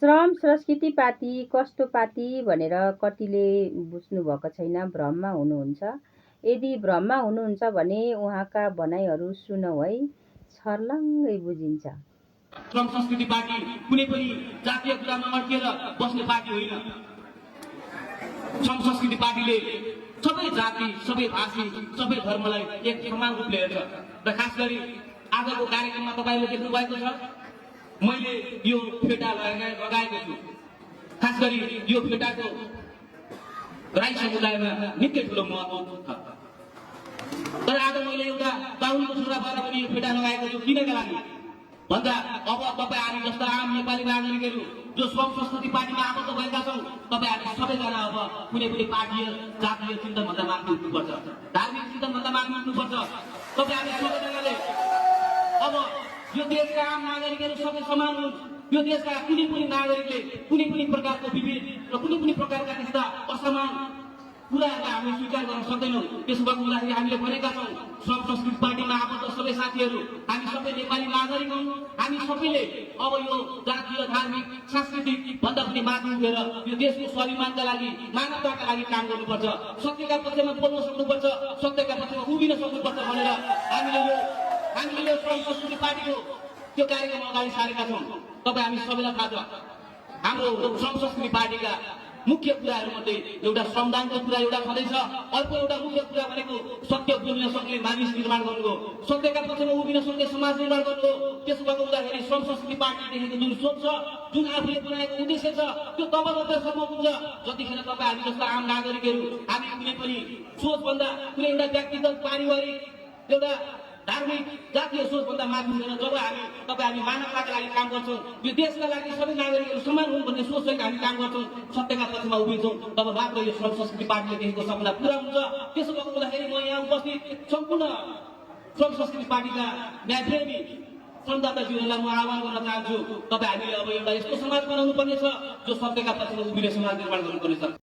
श्रम संस्कृति पार्टी कस्तो पार्टी भनेर कतिले बुझ्नु भएको छैन, भ्रममा हुनुहुन्छ। यदि भ्रममा हुनुहुन्छ भने उहाँका भनाइहरू सुनौ है, छर्लङ्गै बुझिन्छ। श्रम संस्कृति पार्टी कुनै पनि जातीय कुरामा अड्किएर बस्ने पार्टी होइन। श्रम संस्कृति पार्टीले सबै जाति, सबै भाषी, सबै धर्मलाई एक समान रूपले हेर्छ र खास गरी आजको कार्यक्रममा तपाईले देख्नु भएको छ, मैले यो फेटा लगाएको छु। खास गरी यो फेटाको राई समुदायमा निकै ठुलो महत्त्व छ। तर आज मैले एउटा बाहुनको छोरा भएर पनि यो फेटा लगाएको छु। किनका लागि भन्दा अब तपाईँ हामी जस्ता आम नेपाली नागरिकहरू जो श्रम संस्कृति पार्टीमा आबद्ध भएका छौँ, तपाईँ सबैजना अब कुनै पनि पार्टीय जातीय चिन्तनभन्दा माथि उठ्नुपर्छ, धार्मिक चिन्तनभन्दा माथि उठ्नुपर्छ। तपाईँ हामी सबैजनाले अब यो देशका आम नागरिकहरू सबै समान हुन्। यो देशका कुनै पनि नागरिकले कुनै पनि प्रकारको विभेद र कुनै पनि प्रकारका त्यस्ता असमान कुराहरूलाई हामी स्वीकार गर्न सक्दैनौँ। त्यसो भएको हुँदाखेरि हामीले भनेका छौँ, श्रम संस्कृति पार्टीमा आबद्ध सबै साथीहरू हामी सबै नेपाली नागरिक हौँ। हामी सबैले अब यो जातीय, धार्मिक, सांस्कृतिक भन्दा पनि माथि उठेर यो देशको स्वाभिमानका लागि, मानवताका लागि काम गर्नुपर्छ। सत्यका पक्षमा बोल्न सक्नुपर्छ, सत्यका पक्षमा उभिन सक्नुपर्छ भनेर हामीले यो श्रम संस्कृति पार्टीको त्यो कार्यक्रम अगाडि सारेका छौँ। तपाईँ हामी सबैलाई थाहा छ, हाम्रो श्रम संस्कृति पार्टीका मुख्य कुराहरूमध्ये एउटा श्रमदानको कुरा एउटा छँदैछ। अर्को एउटा मुख्य कुरा भनेको सत्य बोल्न सक्ने मानिस निर्माण गर्नु हो, सत्यका पक्षमा उभिन सक्ने समाज निर्माण गर्नु हो। त्यसो भएको हुँदाखेरि श्रम संस्कृति पार्टीदेखिको जुन सोच छ, जुन आफूले बनाएको उद्देश्य छ, त्यो तब मात्र सम्भव हुन्छ जतिखेर तपाईँ हामी जस्ता आम नागरिकहरू हामी कुनै पनि सोचभन्दा, कुनै एउटा व्यक्तिगत, पारिवारिक, एउटा धार्मिक, जातीय सोचभन्दा माथि हुँदैन। जब तपाईँ हामी मानवताका लागि काम गर्छौँ, यो देशका लागि सबै नागरिकहरू समान हुन् भन्ने सोचसँग हामी काम गर्छौँ, सत्यका पक्षमा उभिन्छौँ, तब मात्र यो श्रम संस्कृति पार्टीले देखेको सपना पुरा हुन्छ। त्यसो भएको हुँदाखेरि म यहाँ उपस्थित सम्पूर्ण श्रम संस्कृति पार्टीका न्यायप्रेमी श्रमदाताज्यूहरूलाई म आह्वान गर्न चाहन्छु, तपाईँ हामीले अब एउटा यस्तो समाज बनाउनु पर्नेछ जो सत्यका पक्षमा उभिने समाज निर्माण गर्नुपर्नेछ।